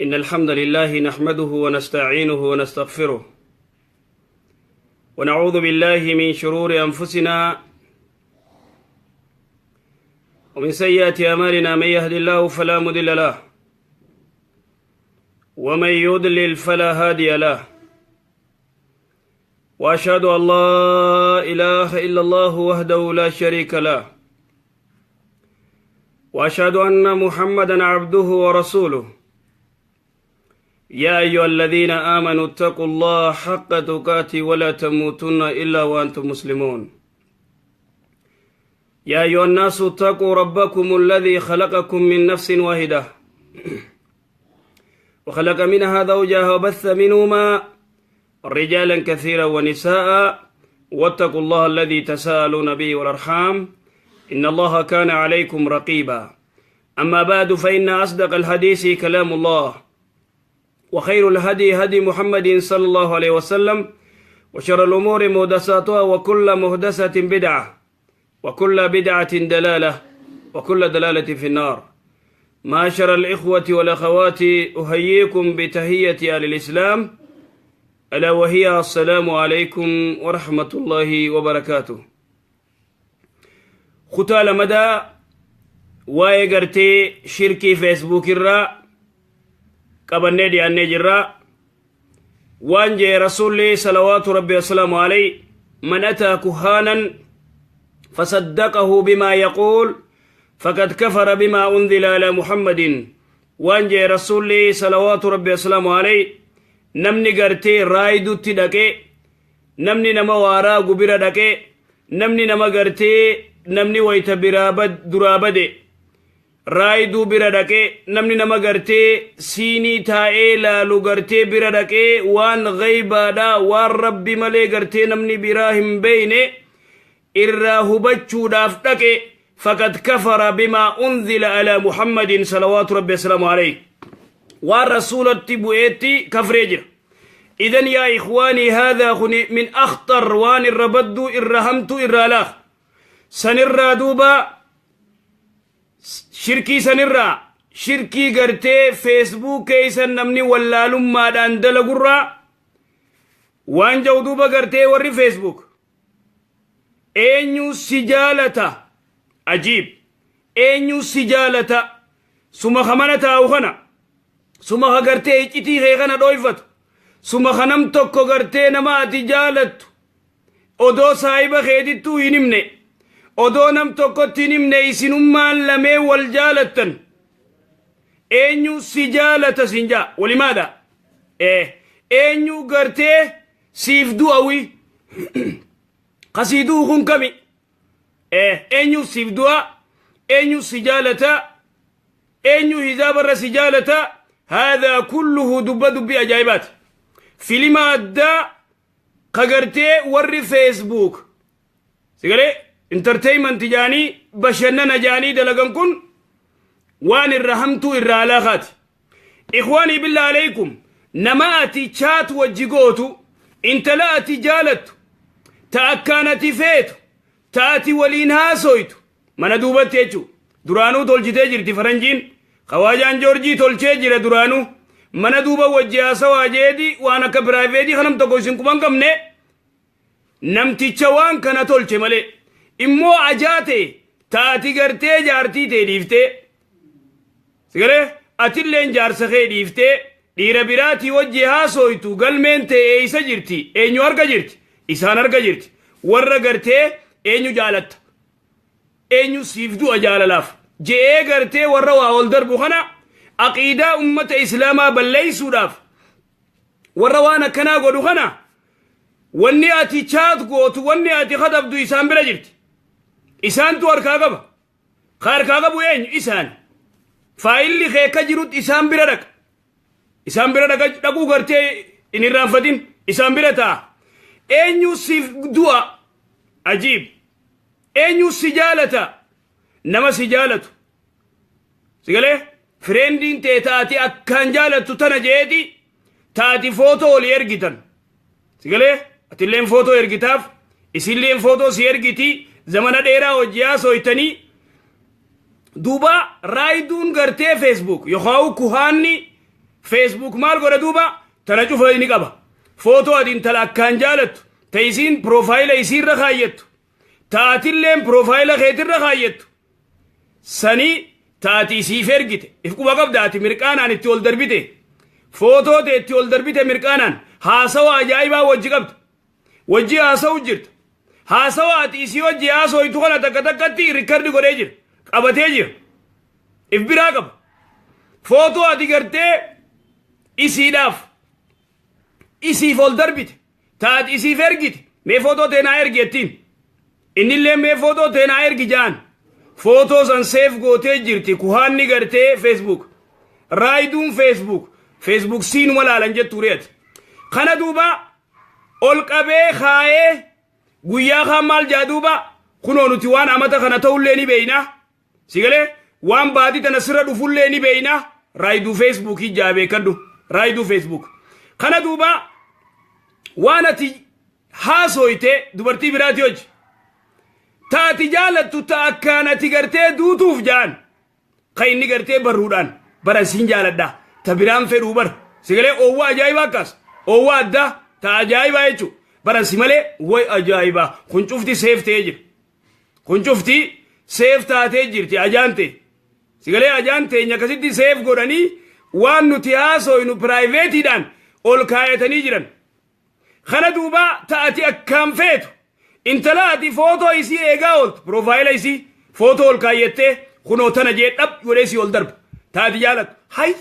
إن الحمد لله نحمده ونستعينه ونستغفره، ونعوذ بالله من شرور أنفسنا ومن سيئات أعمالنا. من يهد الله فلا مضل له، ومن يضلل فلا هادي له، وأشهد أن لا إله إلا الله وحده لا شريك له، وأشهد أن محمدا عبده ورسوله. يا أيها الذين آمنوا اتقوا الله حق تقاته ولا تموتن إلا وأنتم مسلمون. يا أيها الناس اتقوا ربكم الذي خلقكم من نفس واحدة وخلق منها زوجها وبث منهما رجالا كثيرا ونساء، واتقوا الله الذي تساءلون به والأرحام إن الله كان عليكم رقيبا. أما بعد، فإن أصدق الحديث كلام الله، وخير الهدي هدي محمد صلى الله عليه وسلم، وشر الأمور محدثاتها، وكل محدثة بدعة، وكل بدعة دلالة، وكل دلالة في النار. معاشر الإخوة والأخوات، أحييكم بتحية أهل الإسلام، ألا وهي السلام عليكم ورحمة الله وبركاته. Kutaa lamadaa waa'ee gartee shirkii Facebook irraa qabannee dhiyaannee jirra. Waan jee Rasuulli salawaatu rabbi wasalaamu alayh: من أتى كهانا فصدقه بما يقول فقد كفر بما أنزل على محمد. Waan jee Rasuulli salawaatu rabbi wasalaamu alayh: namni gartee raayidutti dhaqee, namni nama waaraa gubira dhaqee, namni nama gartee namni wayta biraa duraa bade raayiduu bira dhaqee, namni nama gartee siinii taa'ee laalu gartee bira dhaqee, waan gaybaadha, waan Rabbi malee gartee namni biraa hin beeyne irraa hubachuudhaaf dhaqe, فقد كفر بما أنزل على محمد صلوات ربي وسلامه عليه، waan Rasuulatti bu'eetti kafree jira. إذن يا إخواني، هذا من أخطر waan irra badduu, irra hamtuu, irra laaf sanirraa. Duuba shirkii sanirraa, shirkii gartee Facebook keeysan namni wallaalummaadhaan dalagurraa waan jau. Duuba gartee warri Facebook eenyu si jaalata? Ajiib! Eenyu si jaalata? Suma kamana taa'u kana, suma ka gartee iccitii kee kana dhoyfatu, suma kanam tokko gartee nama ati jaalattu odoo saahiba keetittuu hin himne, odoo nam tokkotti hin himne, isinummaan lamee wal jaalattan, eenyu si jaalata sin jaa? Walimaadha eenyu gartee siif du'awi kasii du'u kun kami? Eenyu siif du'a? Eenyu si jaalata? Eenyu hizaabarra si jaalata? هذا كله dubba dubbii ajaa'ibaati. Filima addaa ka gartee warri Facebook sigalee entertainment jaanii, bashannana jaanii dalagan kun waan irra hamtuu, irra alaakaati. إخواني، بالله عليكم، nama ati chat wajji gootu, intala ati jaalattu, ta akkaan ati feetu, ta ati waliin haasoytu, mana duubatti jechuu duraanuu tolchitee jirti faranjiin. Kawaajaan Joorjii tolchee jira duraanuu. Mana duuba wajji haasawaa jeedi, waan akka private kanam tokko isin quban qabne, namticha waan kana tolche malee. Immoo ajaa ta'e taati gartee jaartii ta'e dhiiftee, sigalee atilleen jaarsa kee dhiiftee dhiira biraatii wajji haasoytu, galmeen ta'e eeysa jirti? Eenyu harka jirti? Isaan harka jirti. Warra gartee eenyu jaalatta, eenyu siif du'a jaalalaaf je'ee gartee warra waa ol darbu kana, aqiidaa ummata Islaamaa balleeysuudhaaf warra waan akkanaa godhu kana, wanni ati chat gootu, wanni ati katabdu isaan bira jirti. Isaantu harkaa qaba. Ka harkaa qabu eenyu? Isaan. Faayilli kee ka jirutti isaan bira dhaqa. Isaan bira dhaquu gartee hin irraanfatin, isaan bira ta'a. Eenyu siif du'a? Ajiib! Eenyu si jaalata? Nama si jaalatu sigalee friendiin tee taati akkaan jaalattu tana jeeti, taati footoo olii ergitan sigalee, atilleen footoo ergitaaf, isilleen footoo si ergiti, zamana dheeraa hojii haasoytanii. Duuba raayiduun gartee Facebook yookaan kuhaanni Facebook maal godha duuba? Tana cufa ni qaba. Footoo ati intala akkaan jaalattu, ta isiin profile isiirra kaayyattu, ta atilleen profile keetirra kaayyattu sanii, ta ati isiif ergite, if quba qabda. Ati mirqaanaan itti ol darbite, footoo ta'e itti ol darbite, mirqaanaan haasawa ajaa'ibaa wajji qabda, wajji haasa'u jirta. Haasawa ati isii wajji haasooytu kana takka takkatti record godhee jira, qabatee jira, if biraa qaba. Footoo ati gartee isiidhaaf isiif ol darbite, ta ati isiif ergite, mee footoo teenaa ergi jettiin, innillee mee footoo teenaa ergi jaan, footoo san save gootee jirti. Kuhaanni gartee Facebook, raayiduun Facebook, Facebook siinuma laalan jettu reeti. Kana duuba ol qabee kaayee guyyaa kaan maal jaa duuba? Kunoo nuti waan amata kana ta'ullee ni beeyna, sigalee waan baatii tana sirra dhufullee ni beeyna. Raayiduu Facebookii jaa beekadhu. Raayiduu Facebook kana duuba waan ati haasooyte dubartii biraati hoji ta ati jaalattu, ta akkaan ati gartee duutuuf jaan, ka inni gartee barruudhaan bara siin jaaladha, ta biraan fedhuu bar, sigalee oowwa ajaa'ibaa akkas oowwa addaa ta ajaa'ibaa jechuu bara si malee. Way ajaa'ibaa! Kun cufti save ta'ee jira, kun cufti save taatee jirti. Ajaan ta'e, sigalee ajaan teenya akkasitti save godhanii waan nuti haasooynu privateiidhaan ol kaayatanii jiran. Kana duuba ta'ati akkaan feetu, intala ati footoo isii eegaa ooltu, profile isii footoo ol kaayyattee, kunoo tana jee dhab godhee sii ol darba, taati jaalattu. Hay,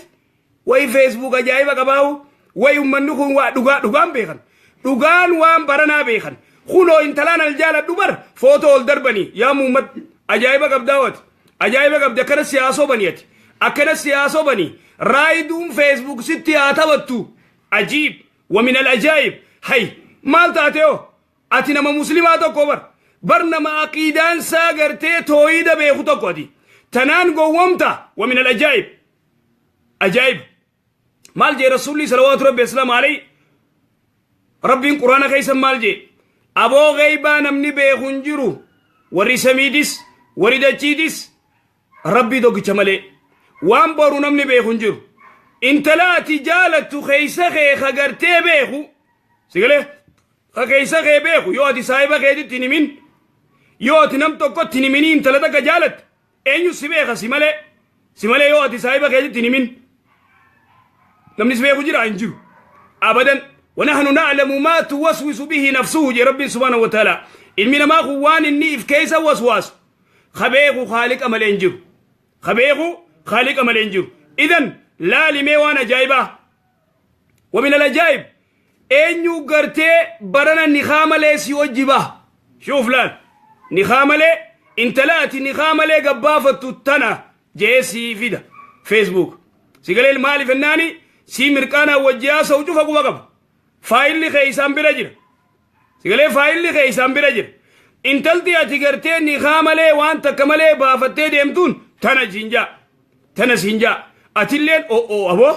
way Facebook ajaa'iba qabaawu! Way ummanni kun waa dhugaa dhugaan beekan, dhugaan waan baranaa beekan. Kunoo intalaan al jaaladhu bar footoo ol darbanii. Yaa muummat, ajaa'iba qabdaa, wati ajaa'iba qabdi. Akkana siyaasoo banii, ati akkana siyaasoo banii, raayiduun Facebook sitti haa taphattu. Ajiib! ومن العجائب, hay, maal taate oo ati nama muslimaa tokko bar, bar nama aqiidaan isaa gartee tooyida beeku tokko, ati tanaan gowwomta? ومن العجائب, ajaa'ib! Maal jee Rasuulli صلوات ربي وسلامه عليه? Rabbiin Quraana keessa maal jee? Aboo, geybaa namni beeku hin jiru, warri samiidis warri dachiidis, Rabbii tokkicha malee waan boru namni beeku hin jiru. Intala ati jaalattu keeysa kee ka gartee beeku, sigalee ka keeysa kee beeku, yoo ati saahiba keetitti hin himin, yoo ati nam tokkotti hin himinii intala takka jaalatte, eenyu si beeka si malee? Si malee, yoo ati saahiba keetitti hin himin, namni si beeku jira? Hin jiru abadan. ونحن نعلم ما توسوس به نفسه jee Rabbi سبحانه وتعالى. Ilmi namaa kun waan inni if keessa waswaasu ka beeku Khaaliqa malee hin jiru, ka beeku Khaaliqa malee hin jiru. Idan laalimee waan ajaa'ibaa. ومن العجائب, eenyu gartee barana nikaa malee si wajji baha? شوف, laal, nikaa malee intala ati nikaa malee gabbaafattu tana jee sii fida Facebook, sigalee. Maaliif ennaani sii mirqaanaa wajji haasa'u cufa quba qaba. Fileli kee isaan bira jira, sigalee, fileli kee isaan bira jira. Intalti ati gartee nikaa malee waan takka malee baafattee deemtuun tana siin jaa, tana siin jaa. Atilleen o'o, aboo,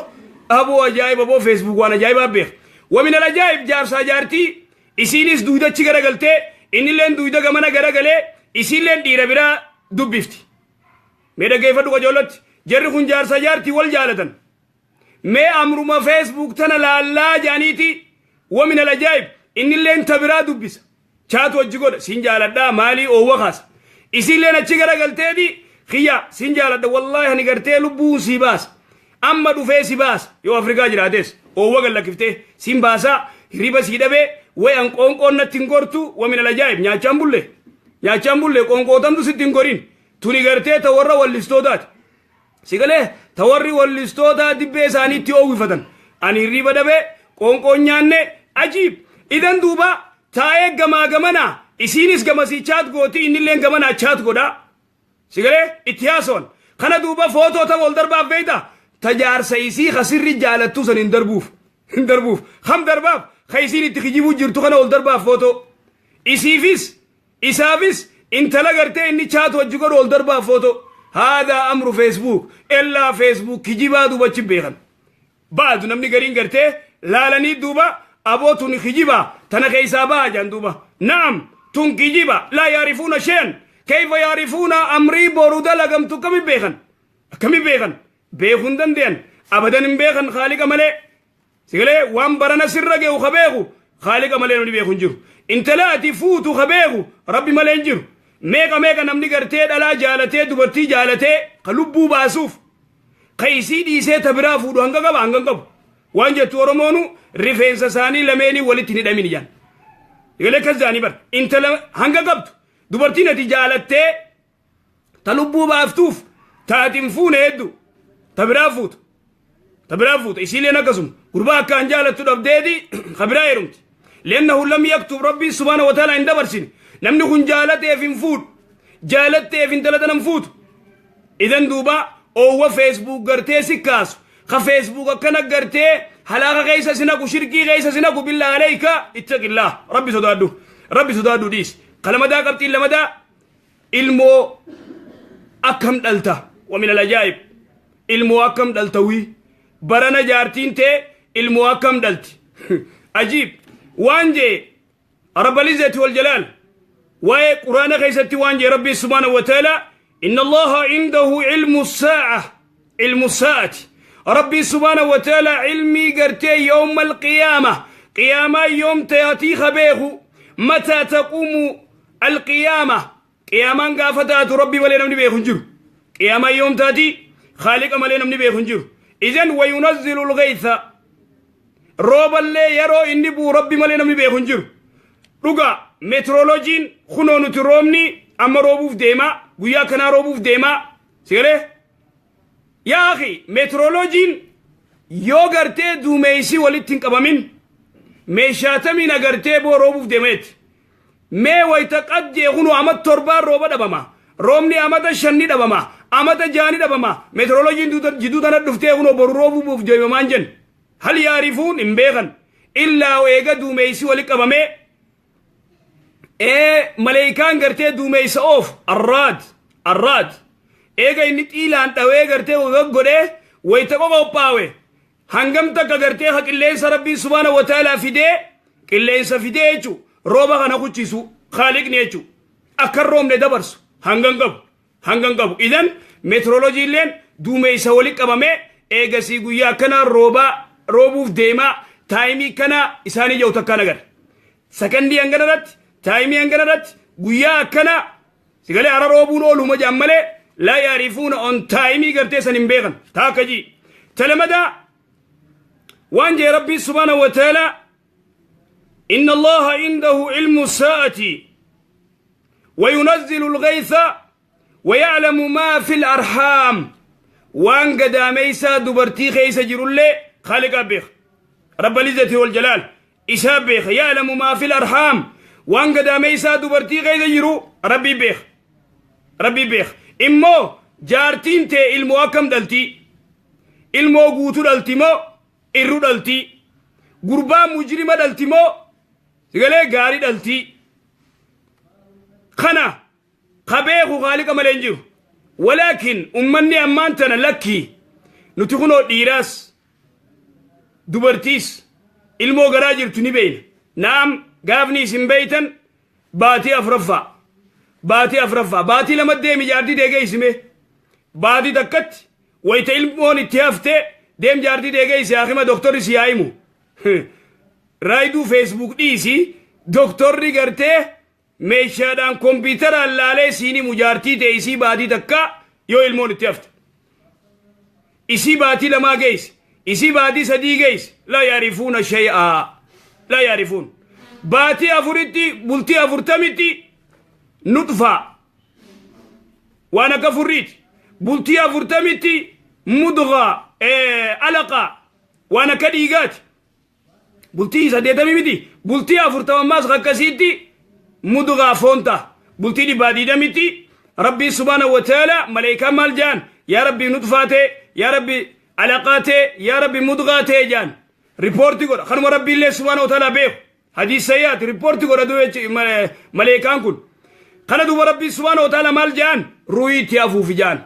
aboo, ajaa'ib! Aboo, Facebook waan ajaa'ibaa beeka. ومن العجائب, jaarsaa jaartii isiinis duudachi garagaltee, innilleen duuda gamana garagalee, isiilleen dhiira biraa dubbifti. Mee dhaggeeffadhu qajoollotti. Jarri kun jaarsaa jaartii wal jaalatan. Mee amruma Facebook tana laallaa jaaniiti. ومن العجائب, innilleen ta biraa dubbisa, chat wajji godha, siin jaaladhaa maalii oowwa kaasa. Isiilleen achi garagalteeti, kiyya siin jaaladha, wallaahi ani gartee lubbuun sii baasa, amma dhufee si baasa, yoo Afrikaa jiraates oowwa gallakkiftee siin baasaa, hiriba sii dhabee, way an qoonqoon natti hin gortu. ومن العجائب, nyaachaan bulle, nyaachaan bulle, qoonqootamtu sitti hin gorin. Tuni gartee ta warra wallistootaati, sigalee, ta warri wallistootaa dibbee isaaniitti oowwifatan. Ani hirriba dhabee, qoonqoon nyaanne. Ajiib! Idan duuba taa'ee gamaa gamanaa isiinis gamasii chat gooti, innilleen gamanaa chat godhaa, sigalee, itti haasawan. Kana duuba footoo ta wal darbaaf beeyta, ta jaarsa isii ka sirri jaalattuu san hin darbuuf, hin darbuuf. Kam darbaaf? Ka isiin itti kijibuu jirtu kana ol darbaaf footoo. Isiifis isaafis intala gartee inni chat wajji godhu ol darbaaf footoo. هذا أمر Facebook. Ellaa Facebook kijibaa duubachi beekan baadu. Namni gariin gartee laalanii duuba, aboo, tun kijibaa, tana keessaa baha jaan duuba. نعم, tun kijiba. لا يعرفون شيئا، كيف يعرفون? Amrii boru dalagamtu akkami beekan? Akkami beekan? Beekuu hin dande'an. Abadan hin beekan khaaliqa malee. Sigalee waan barana sirra ge'u ka beeku khaaliqa malee namni beeku hin jiru. Intala ati fuutu ka beeku Rabbi malee hin jiru. Meeqa meeqa namni gartee dhalaa jaalatee, dubartii jaalatee, ka lubbuu baasuuf, ka isii dhiisee ta biraa fuudhu hanga qaba, hanga hin qabu. Waan jettu Oromoonu rifeensa isaanii lameenii walitti hin hidhamin jaan. Sigalee akkas jaanii bar. Intala hanga qabdu, dubartiin ati jaalattee ta lubbuu baaftuuf ta ati hin fuune heddu ta biraa fuuta. Ta biraa fuuta. Isiileen akkasuma. Gurbaa akkaan jaalattu dhabdeeti ka biraa heerumti. Li'annahu lam yaktub, Rabbiin subhaana wa ta'ala hin dabarsine. Namni kun jaalateef hin fuudhu. Jaalatteef intala tana hin fuutu. Idan duuba oowwa Facebook gartee si kaasu. Ka Facebook akkana gartee halaaka keessa si naqu, shirkii keessa si naqu, billaa aleeyka ittaqillah. Rabbi sodaadhu. Rabbi sodaadhu dhiisi. Ka lamadaa, qabxiin lamadaa, ilmoo akkam dhalta? Wa min al-ajaa'ib, ilmoo akkam dhalta? Wii barana jaartiin tee ilmoo akkam dhalti? Ajiib. Waan jee rabbal izzati wal jalaal waa'ee Quraana keessatti, waan jee Rabbii subhaanahu wa ta'ala: inna Allaha indahu ilmu saa'a, ilmu saa'ati. Rabbii subhaanahu wa ta'ala ilmii gartee yawma alqiyaama, qiyaamaa yoom taatii ka beeku, mataa taquumu alqiyaama, qiyaamaan gaafa taatu Rabbii malee namni beeku hin jiru. Qiyaamaan yoom taati khaaliqa malee namni beeku hin jiru. Idan wayunazzilu alghaytha, rooballee yeroo inni bu'u Rabbi malee namni beeku hin jiru. Dhuga meetirooloojiin kunoo nuti roobni amma roobuuf deemaa, guyyaa kanaa roobuuf deemaa. Sigalee yaa akhi, meetirooloojiin yoo gartee duumeysi walitti hin qabamin meeshaatamiin agartee boo roobuuf deemeeti. Mee wayta qad jee kunoo amata 7n rooba dhabama, roobni amata 5 ni dhabama, amata 6 ni dhabama. Meetirooloojiin jidduu tana dhuftee kunoo boru roobuuf deemamaan jenna. Hal yaarifuun hin beekan illaa eega duumeysi wali qabamee ee maleeykaan gartee duumeysa oofu arraad arraad eega inni xiilaan dhawee gartee godhee wayta qoqophaawe hangam takka gartee ha qilleensa Rabbiin subhaana wa ta'ala fidee, qilleensa fidee jechu rooba kana kuchisu khaaliqni jechu akka roobne dabarsu hangan qabu, hangan qabu. Idan meetirooloojiilleen duumeysa wali qabamee eegasii guyyaa akkanaa roobaa roobuuf deemaa, time kanaa isaanii jiru takkaan agarra. Sakandii hangana irratti, time hangana irratti, guyyaa akkanaa sigalee hara roobuun ooluma jedhan malee laa yaarifuuna on time gartee san hin beekan. Taakka jii talamadaa waan jee Rabbii subhaana wa ta'ala: inna Allaha indahu ilmu saa'ati وينزل الغيث ويعلم ما في الأرحام. waan gadaameysaa dubartii keessa jirullee خالق beeka. رب العزة والجلال isaa beeka. يعلم ما في الأرحام, waan gadaameysaa dubartii keessa jiru Rabbii beeka, Rabbii beeka. Immoo jaartiin tee ilmoo akkam dhaltii? Ilmoo guutuu dhalti moo irru dhaltii? Gurbaa mujrima dhalti moo sigalee gaarii dhaltii? Kana ka beeku khaaliqa malee hin jiru. Walaakin ummanni ammaan tana lakkii nuti kunoo dhiiraas dubartiis ilmoo garaa jirtu ni beeyna. Naam, gaafni isin beeytan baatii afuraffaa, baatii afuraffaa, baatii 2 deemi jaartii deegeessime. Baatii takkatti wayita ilmoon itti hafte deem jaartii deegeessi, haakima doktorri si haa himu. Raayiduu Facebook dhiisi, doktorri gartee meeshaadhaan kompiitaraan laalee siin himu jaartii ta'e isii baatii takka yoo ilmoon itti hafte. Isii baatii 2 geessi, isii baatii 3 geessi, laa yaarifuuna shay'aa, laa yaarifuun. Baatii 4tti bultii 40tti nutfaa waan akka furriiti. Bultii 40tti mudgaa, alaqaa waan akka dhiigaati. Bultii 80 miti, bultii 40 ammaas akkasiitti mudgaa foon ta'a. Bultii 120tti Rabbiin subhaanahu wa ta'ala maleekaan maal jaan? Yaa Rabbi, nutfaa ta'e, yaa Rabbi, alaqaa ta'e, yaa Rabbi, mudgaa ta'e jaan. Ripoorti godha. Kanuma Rabbiillee subhaanahu wa ta'ala beeku. Hadiis sayyaati ripoorti godha maleekaan kun. Kana duuba Rabbiin subhaanahu wa ta'ala maal jaan? Ruuhii itti afuufi jaan.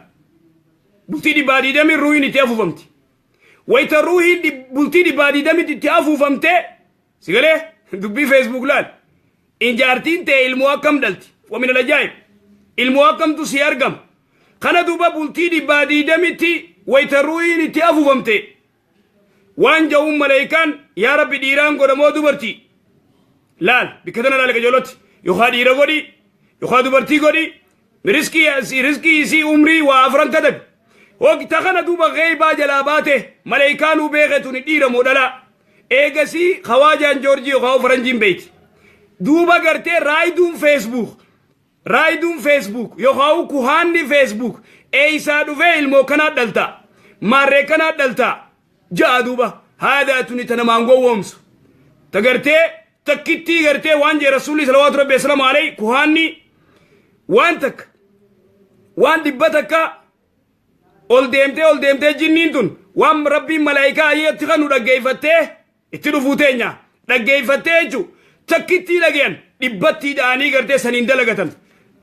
Bultii 120 ruuhiin itti afuufamti. Wayita ruuhiin bultii 120tti itti afuufamte, sigalee dubbii Facebook laal. Injaartiin ta'e ilmoo akkam dhalti? Wa min ajaa'ib, ilmoo akkamtu si argama? Kana duuba bultii 120tti wayita ruuhiin itti afuufamte. Waan ja'uun maleeykaan, yaa Rabbi, dhiiraan godhamoo dubartii? Laal, bikka tana laal qajeelotti. Yookaan dhiira godhi, yookaan dubartii godhi. Riskii, riskii isii, umrii waa afran katabi. Waqta kana duuba geybaa jalaa baate, maleeykaanuu beeketu ni dhiira moo dhalaa. Eegasii hawaajaan Joorjii yookaan faranjiin beeyti. Duuba gartee raayiduun Facebook, raayiduun Facebook yookaan kuhaanni Facebook eeysaa dhufee ilmoo kanaa dhalta, maarree kanaa dhalta ja'a? Duuba haadaa tuni tana maan gowwoomsu. Ta gartee takkittii gartee waan jee Rasuulli salawaatu Rabbi wasalaamu alayhi, kuhaanni waan takka waan 100 ol deemtee ol deemtee, jinniin tun waan Rabbiin malaayikaa ayyatti kanu dhaggeeffattee itti dhufuu teenya dhaggeeffattee jechuu, takkittii dhagayan dhibbattii dha'anii gartee saniin dalagatan.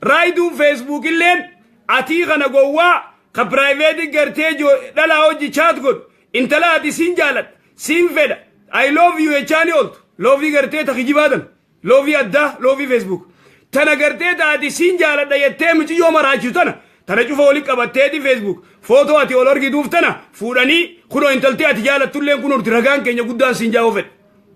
Raayiduun Facebook illeen atii kana gowwaa ka private gartee dhalaa hojii chat godhu, intala ati siin jaaladha, siin fedha, "I love you" jechaani ooltu, love gartee ta kijibaatan, love addaa, love Facebook tana gartee taati siin jaaladha jettee muciyyoo maraachisu tana, tana cufa walitti qabatteeti Facebook footoo ati ol argituuf tana fuudhanii, kunoo intaltee ati jaalattulleen kun ragaan keenya guddaan siin jaa'uu fedha.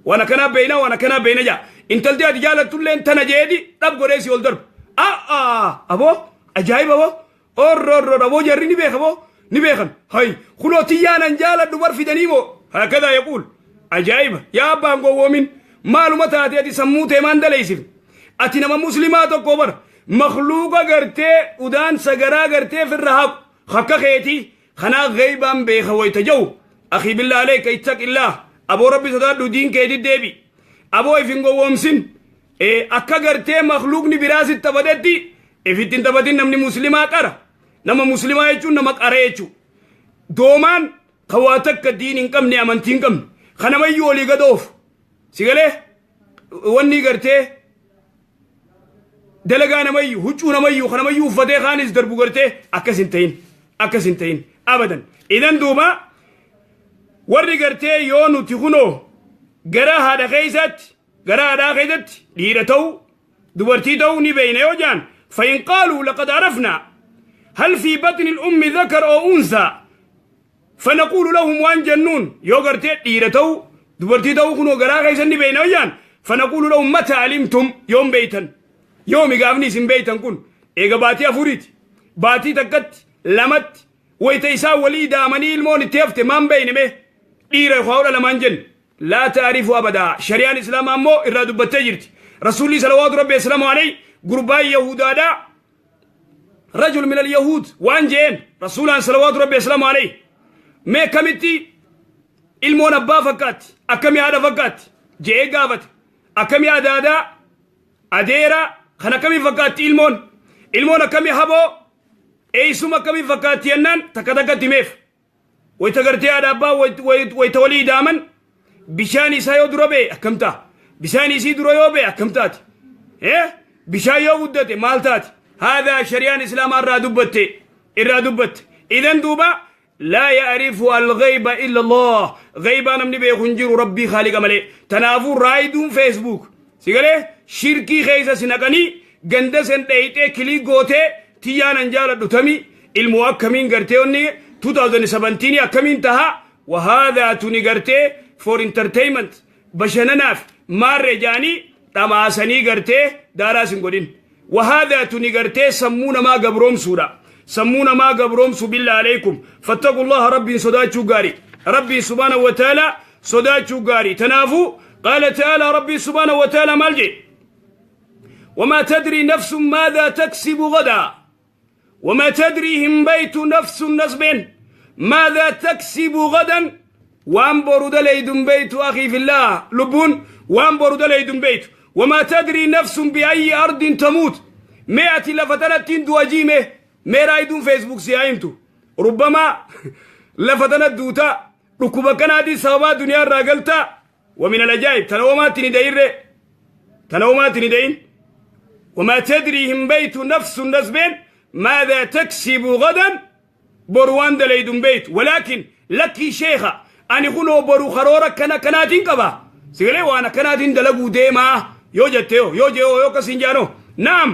Waan akkanaa beeyna, waan akkanaa beeyna jaa. Intaltee ati jaalattulleen tana jeedi dhab godhee si ol darbu. A'aa, aboo, ajaa'iba aboo, orrorro aboo, jarri ni beeka aboo, ni beekan. Hay, kunoo tiyyaanan jaaladhu bar fidanii moo hakkadaa yaquul. Ajaa'iba, yaa abbaan gowwoomin, maaluma taate ati sammuu teemaan daleessifne? Ati nama Muslimaa tokko bar, makluuqa gartee udaan sagaraa gartee firra haqu hakka keetii kanaa geybaan beeka wayta jau. Akii, billah aleeka, ittaqillah aboo, Rabbi sodaadhu, diin keetit deebi aboo, ifin gowwoomsin. Akka gartee makluuqni biraa sitti taphatetti ifittiin taphatin. Namni Muslimaa qara. Nama Muslimaa jechuun nama qara jechuu. Doomaan kan waa takka diin hin qabne, amantii hin qabne, kanamayyuu olii gad oofu si galee, wanni gartee dalagaa namayyuu, huccuu namayyuu, kanamayyuu uffatee kaanis darbu gartee, akkas hin ta'in, akkas hin ta'in abadan. Idan duuba warri gartee yoo nuti kunoo gara haadha keessatti, gara haadhaa keessatti dhiira ta'uu dubartii ta'uu ni beeyna yoo jaan, فإن قالوا لقد عرفنا هل في بطن الأم ذكر أو أنثى، فنقول لهم waan jennuun, yoo gartee dhiira ta'uu dubartii ta'uu kunoo garaa keessan ni beeyna yoo jaan, فنقول لهم متى علمتم؟ Yoom beeytan? Yoomi gaafni isin beeytan kun? Eega baatii 4ti, baatii takkatti, lamatti, wayta isaan walii daamanii ilmoon itti hafte maan beeyne mee dhiira yookaan lamaan jenne? لا تعرف أبدا. Shari'aan Islaamaa ammoo irraa dubbattee jirti. Rasuulli salawaatu Rabbi wasalaamu alayhi gurbaan Yahudaadhaa, رجل من اليهود, waan jeen Rasuulaan salawaatu Rabbi wasalaamu alayhi, mee kamitti ilmoon abbaa fakkaatti, akkamii haadha fakkaatti jee gaafate. Akkamii adaadaa, adeera kan akkamii fakkaatti ilmoon, ilmoon akkamii haboo, eeysuma akkamii fakkaatti jennaan, takka takkatti himeef. Wayta gartee haadha abbaa wayta walii daaman, bishaan isaa yoo dura ba'e akkam ta'a? Bishaan isii dura yoo ba'e akkam taati? Bishaan yoo guddate maal taati? Haadaa shari'aan Islaamaa irraa dubbatte, irraa dubbatte. Idan duuba لا يعرف الغيب إلا الله. Ghaybaa namni beeku hin jiru Rabbii Khaaliqa malee. Tanaafuu raayiduun Facebook sigalee shirkii keessa si naqanii, ganda sen dheeyxee click gootee tiyyaanan jaaladhu tami, ilmoo akkamiin gartee onni 2017 akkamiin taha, وهذا tuni gartee for entertainment, bashananaaf maarree jaanii dhamaasanii gartee daaraas hin godhin. وهذا tuni gartee sammuu namaa gabroomsuudha, sammuu namaa gabroomsu. بالله عليكم فاتقوا الله. Rabbiin sodaachuu gaarii, Rabbiin سبحانه وتعالى sodaachuu gaarii. Tanaafuu قال تعالى, Rabbiin سبحانه وتعالى maal jedhe? وما تدري نفس ماذا تكسب غدا. وما تدري hin beeytu نفس نسبين ماذا تكسب غدا. Waan boru dalaydun beeytu. أخي في الله, lubbuun waan boru dalaydun beeytu. وما تدري نفس بأي أرض تموت. Mee ati lafa tanattiin du'a jiime, mee raayiduun Facebook si haa himtu. ربما lafa tana duuta, dhukkuba kanaatiin sababaa duniyaa irraa galta. ومن العجائب, tana womaatti ni dayirre, tana womaatti ni dayin. وما تدري hin beeytu نفس نسبين ماذا تكسب غدا, boru waan dalaydun beeytu. ولكن lakkii sheekha, ani kunoo boru karoora kana kanaatiin qaba sigalee, waan akkanaatiin dalaguu deemaa yoo jette, yoo jee, yoo akkasiin jaanoo, naam,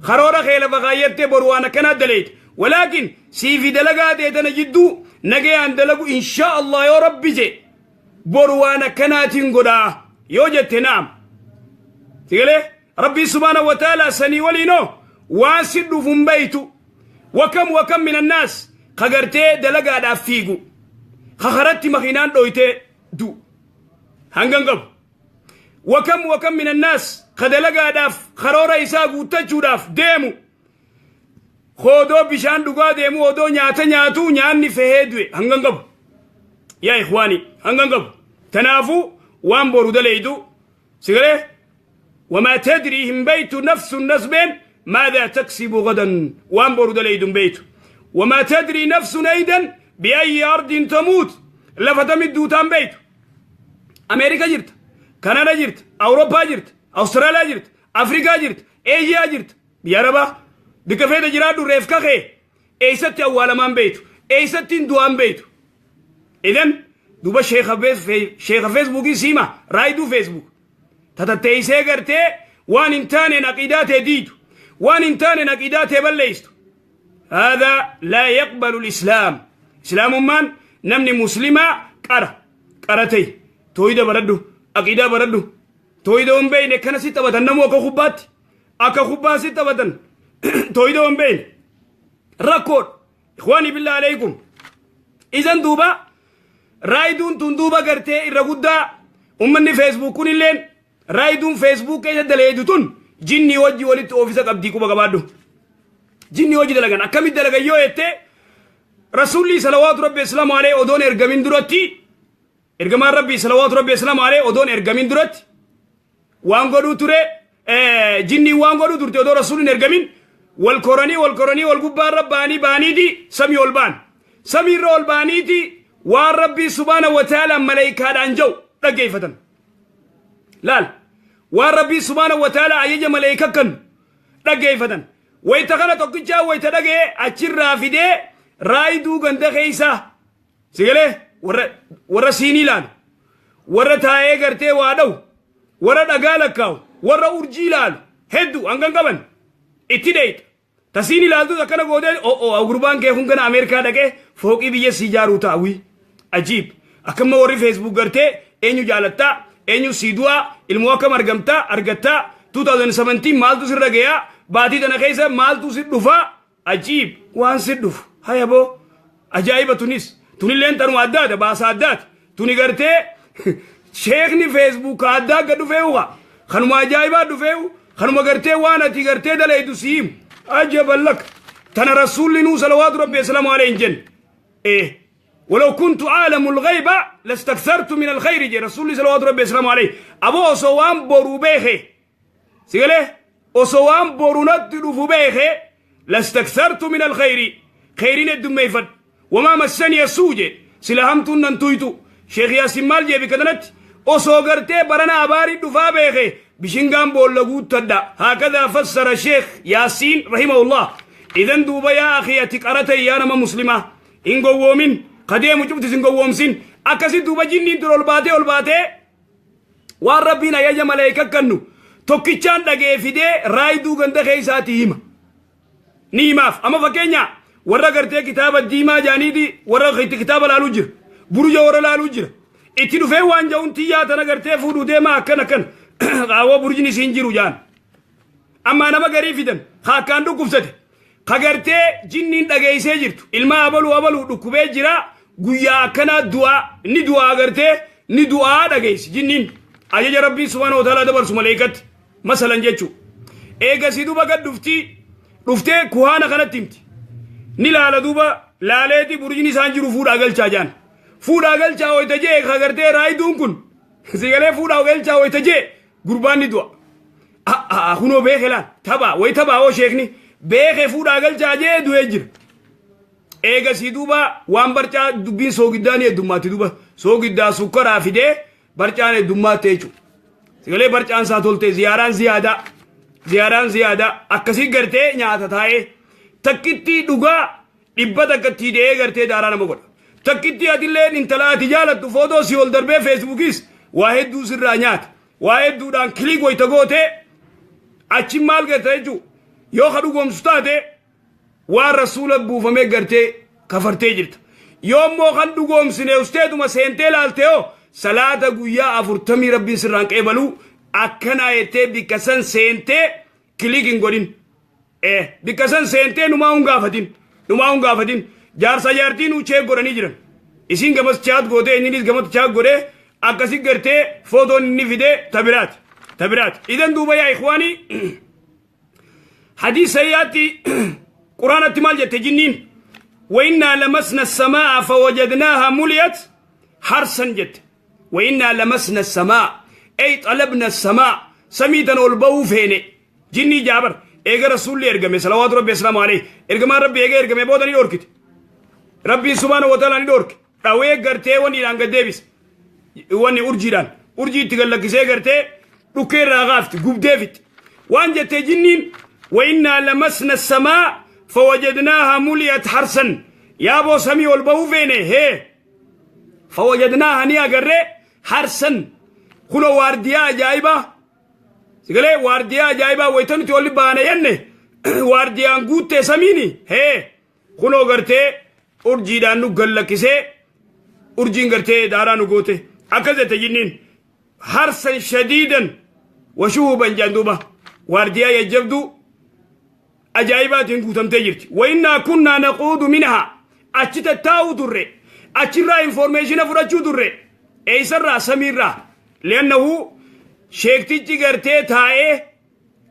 karoora kee lafa kaayyattee boru waan akkanaa dalayte, ولكن siifi dalagaa teetana jidduu nagayaan dalagu إن شاء الله yoo Rabbi je. Boru waan akkanaatiin godhaa yoo jette, naam. Sigalee Rabbii subhaanahu wa ta'ala sanii waliinoo waan si dhufu hin beeytu. Wakam wakam min annaas ka gartee dalagaadhaaf fiigu ka karatti makiinaan dhoytee du hangan qabu. Wakam wakam min annaas ka dalagaadhaaf karoora isaa guuttachuudhaaf deemu, odoo bishaan dhugaa deemu, odoo nyaata nyaatu nyaanni fehee du'e hangan qabu. Yaa ikhwaani, hangan qabu. Tanaafuu waan boru daleeydu sigalee وما تدري hin beeytu نفس nasbeen ماذا تكسب غدا, waan boru daleeydu hin beeytu. وما تدري نفس أيضا بأي أرض تموت, lafa tamit duutaan beeytu. Ameerika jirta, Kanada jirta, Awurooppaa jirta, Awustiraaliyaa jirta, Afrikaa jirta, Eeshiyaa jirta, biyya Arabaa bikka feeta jiraadhu, reefka kee eessatti awwaalamaan beeytu, eessatti hin du'aan beeytu. Idan duba sheeka Feesbuukii siima raayiduu Facebook tatatteeysee gartee waan hin taaneen aqiidaa tee diidu, waan hin taaneen aqiidaa tee balleeystu. هذا لا يقبل الإسلام. إسلام namni muslimaa qara qaratee tooyida baradhu, aqiidaa baradhu. Tooyida hin beeyne kana si taphatan namu akka kubbaatti, akka kubbaa si taphatan. Tooyida hin beeyne rakkoodha. إخواني بالله عليكم, isan duuba raayiduun tun duuba gartee irra guddaa ummanni Facebook kun illeen raayiduun Facebook keessa daleedu tun jinnii wajji walitti oofisa qabdii, quba qabaadhu. Jinnii wajji dalagan. Akkamitti dalagan yoo jette, Rasuulli salawaatu Rabbi islaamu alayhi odoon ergamin duratti, ergamaan Rabbi salawaatu Rabbi islaamu alayhi odoon ergamin duratti waan godhuu ture, jinnii waan godhuu turte, odoo Rasuulli hin ergamin wal koranii, wal koranii, wal gubbaarra baanii baaniiti samii ol ba'an. Samiirra ol baaniiti waan Rabbii subhaana wa ta'ala maleeykaadhaan jau dhaggeeffatan. Laal, waan Rabbii subhaana wa ta'ala ajaja maleeyka kan dhaggeeffatan. Wayita kana tokkichaa wayita dhagee achirraa fidee raayiduu ganda keeysaa sigalee warra siinii ilaalu, warra taa'ee gartee waa dha'u, warra dhagaa lakkaa'u, warra urjii ilaalu hedduu hangan qaban itti dheeyxa. Tasiin ilaaltus akkana gootee, o'o, gurbaan kee kun gana Ameerikaa dhaqee fooqii biyya sii ijaaruu taa'uyi. Ajiib! Akkamma warri Facebook gartee eenyu jaalattaa, eenyu sii du'aa, ilmoo akkam argamtaa argattaa, 2017 maaltu sirra gayaa, baatii tana keessa maaltu si dhufaa. Ajiib! Waan si dhufu haya boo, ajaa'iba. Tunis tunilleen tanuma addaata, baasa addaati. Tuni gartee sheekni Facebook addaa gad dhufeewu kanuma ajaa'ibaa dhufeewu, kanuma gartee waan ati gartee dalaydu siim. Ajaban lak. Tana Rasuulli nuu salawaatu Rabbi wasalaamu alayhi hin jenne. ولو كنت أعلم الغيب لاستكثرت من الخير جي رسول صلوات ربي وسلامه عليه. أبو osoo waan boru beeke sigalee, osoo waan boru natti dhufu beeke, لاستكثرت من الخير, kheyriin heddummeeffadhu. وما مسني السوء jee, sila hamtuun nan tuytu. Sheekh Yaasin maal jee bikka tanatti? Osoo gartee barana abaarii dhufaa beeke, bishingaan boolla guuttadha. هكذا فسر Sheekh Yaasiin رحمه الله. Idan duuba yaa akhi, ati qarata, yaa nama muslimaa, hin gowwoomin. Kadeemu cuftis hin gowwoomsin. Akkasi duuba jinniin tun ol baatee, ol baatee waan Rabbiin ajaja maleeyka kannu tokkichaan dhagee fidee raayiduu ganda keessaati hima, ni himaaf. Amma fakkeenya warra gartee kitaaba diimaa jaaniiti, warra kitaaba laaluu jira, buruja warra laaluu jira, itti dhufee waan ja'uun tiyyaa tana gartee fuudhuu deema, akkan akkan qaawwa burjini isiin jiru jaan. Ammaa nama garii fidan ka akkaan dhukkubsate, ka gartee jinniin dhageessee jirtu, ilma abaluu abaluu dhukkubee jira, guyyaa akkanaa du'aa ni du'aa, gartee ni du'aa dhageessi jinniin, ajaja Rabbii subhaana wa ta'ala dabarsu maleeykatti masalan jechuu. Eegasii duuba gad dhuftii, dhuftee kuhaana kanatti himti. Ni laala duuba, laaleeti burjini isaan jiru, fuudhaa galchaa jaan. Fuudhaa galchaa wayita jee, ka gartee raayiduun kun sigalee fuudhaa galchaa wayita jee, gurbaan ni du'a. Kunoo beeke laal, tapha wayi taphaa hoo, sheekni beeke, fuudhaa galchaa jee, du'ee jira. Eegasii duuba waan barcaa dubbiin soogiddaa ni heddummaatti. Duuba soogiddaa sukkaraa fidee barcaan heddummaatti jechuudha. Sigalee barcaan isaa tolte, ziyaaraan ziyaadaa, ziyaaraan ziyaadaa akkasii gartee nyaata taa'ee takkitti dhugaa 100tti de'ee gartee daaraa nama godha. Takkitti atilleen intala ati jaalattu footoo si ol darbee Feesbuukis waa hedduu sirraa nyaata. Waa hedduudhaan click wayita gootee achi maal garta jechuudha. Yoo ka dhugoomsu taate, waan Rasuula buufamee gartee kafartee jirta. Yoo immoo kan dhugoomsine usteetuma seentee laalte hoo Salaata guyyaa 40 rabbiin sirraan qeebaluu akkanaa jettee bikka san seentee click hin godhin. Bikka san seentee numaa hin gaafatin. Numaa hin gaafatin. Jaarsa jaartiin check godhanii jiran. Isiin gamas chat gootee, inninis gamatti chat godhee, akkasi gartee footoon inni fidee tabiraati. Tabiraati. Idan duuba yaa ikhwaanii, hadiis sayyaatti quraanatti maal jette jinniin? وإنا لمسنا السماء فوجدناها ملئت حرسا جت. وإنا لمسنا السماء أي طلبنا السماء، samii tana ol ba'uu feene. Jinnii jaabar eega rasuulli ergame صلوات ربي وسلامه عليه, ergamaan rabbi eega ergame booda ni dhorkite. Rabbiin سبحانه وتعالى ni dhorke, dhawee gartee waniidhaan gad deebise, wani urjiidhaan urjii itti gallakkisee gartee dhukkee irraa kaafti, gubdee fixxe. Waan jettee jinniin: وإنا لمسنا السماء فوجدناها ملئت حرسا. Yaaboo, samii ol bahuu feene hee, فوجدناها ni agarree, حرسا kunoo waardiyaa ajaa'ibaa sigalee, waardiyaa ajaa'ibaa. Wayita nuti olli baane jenne waardiyaan guuttee samiini hee, kunoo gartee urjiidhaan nu gallakkisee, urjiin gartee daaraa nu goote. Akkas jette jinniin: حرسا شديدا وشهبا jaan. Duuba waardiyaa jajjabduu ajaa'ibaatiin guutamtee jirti. وإنا كنا نقعد منها, achi tattaa'uu turre, achirraa information fudhachuu turre. Eeysarraa? Samiirraa. لأنه sheektichi gartee taa'ee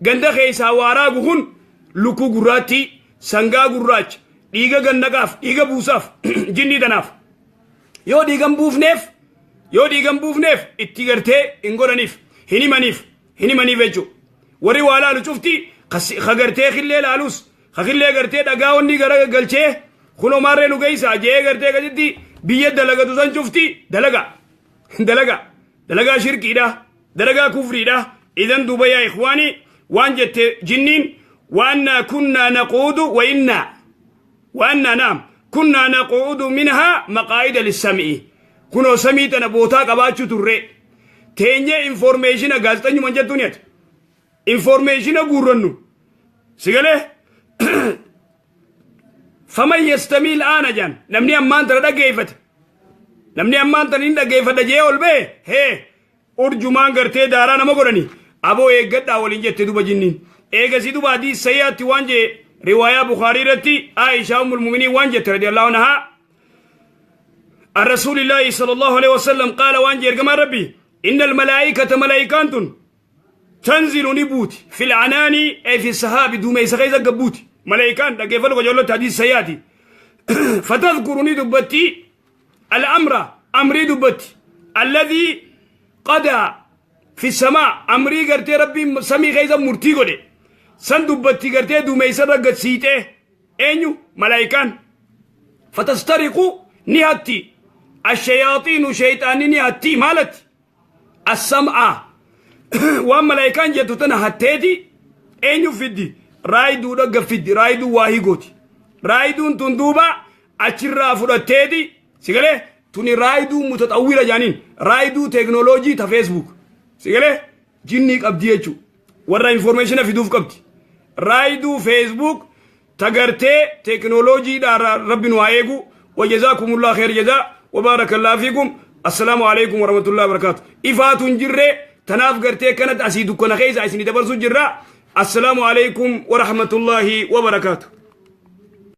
ganda keessaa waaraagu kun lukkuu gurraattii, sangaa gurraacha, dhiiga gannaqaaf, dhiiga buusaaf. Jinnii tanaaf yoo dhiigan buufneef, yoo dhiigan buufneef, itti gartee hin godhaniif, hin himaniif, hin himaniif jechuudha. Warri waa laalu cufti ka gartee killee laalus, ka killee gartee dhagaa wanni gara galchee kunoo maarree nu geessaa jee gartee gaditti biyya dalagatu san cufti dalaga dalaga dalagaa shirkiidha, dalagaa kufriidha. Idan duuba yaa ikhwaanii, waan jette jinniin: وأنا كنا نقعد وإنا وأنا نعم كنا نقعد منها مقاعد للسمع. Kunoo samii tana bootaa qabaachuu turre, teenyee information gaazexanyuman jettuun ati information guurrannu sigalee. فمن يستمع الآن jaan, namni ammaan tana dhaggeeffate, namni ammaan tana hin dhaggeeffadha jee ol bee hee, urjumaan gartee daaraa nama godhani. Aboo, eeggadhaa waliin jette duba jinniin. Eegasii duba hadiis sayyaatti waan jee, riwaayaa Bukaarii irratti Aishaa ummul muminiin waan jette رضي الله عنها عن رسول الله صلى الله عليه وسلم قال, waan jee ergamaan rabbi: إن الملائكة, ملائكان tun, تنزل ni buuti, في العنان أي في السحاب, duumeysa keessa gabbuuti malaayikaan. Dhaggeeffadhu qajeellotti, hadiis sayyaati. فتذكر ni dubbatti, الأمر amrii dubbatti, الذي قضى في السماء, amrii gartee rabbiin samii keessa murtii godhe san dubbatti. Gartee duumeysa irra gad siixee eenyu? Malaayikaan. فتسترق ni hatti, الشياطين shayxaanni ni hatti. Maalatti? السمع, waan malaayikaan jettu tana hatteeti. Eenyu fiddi? Raayiduudha gaffiddi, raayiduu waa higooti. Raayiduun tun duuba achirraa fudhatteeti sigalee. Tuni raayiduu متطورة jaaniin, raayiduu teeknooloojii ta Facebook sigalee jinnii qabdi jechuu, warra information fiduuf qabdi. Raayiduu Facebook tagartee teeknooloojiidhaan. Rabbi nu haa eegu. وجزاكم الله خير جزاء وبارك الله فيكم. السلام عليكم ورحمة الله وبركاته. Ifaatu hin jirre, tanaaf gartee kanatti asii dukkana keessa isinii dabarsuu jirra. السلام عليكم ورحمة الله وبركاته.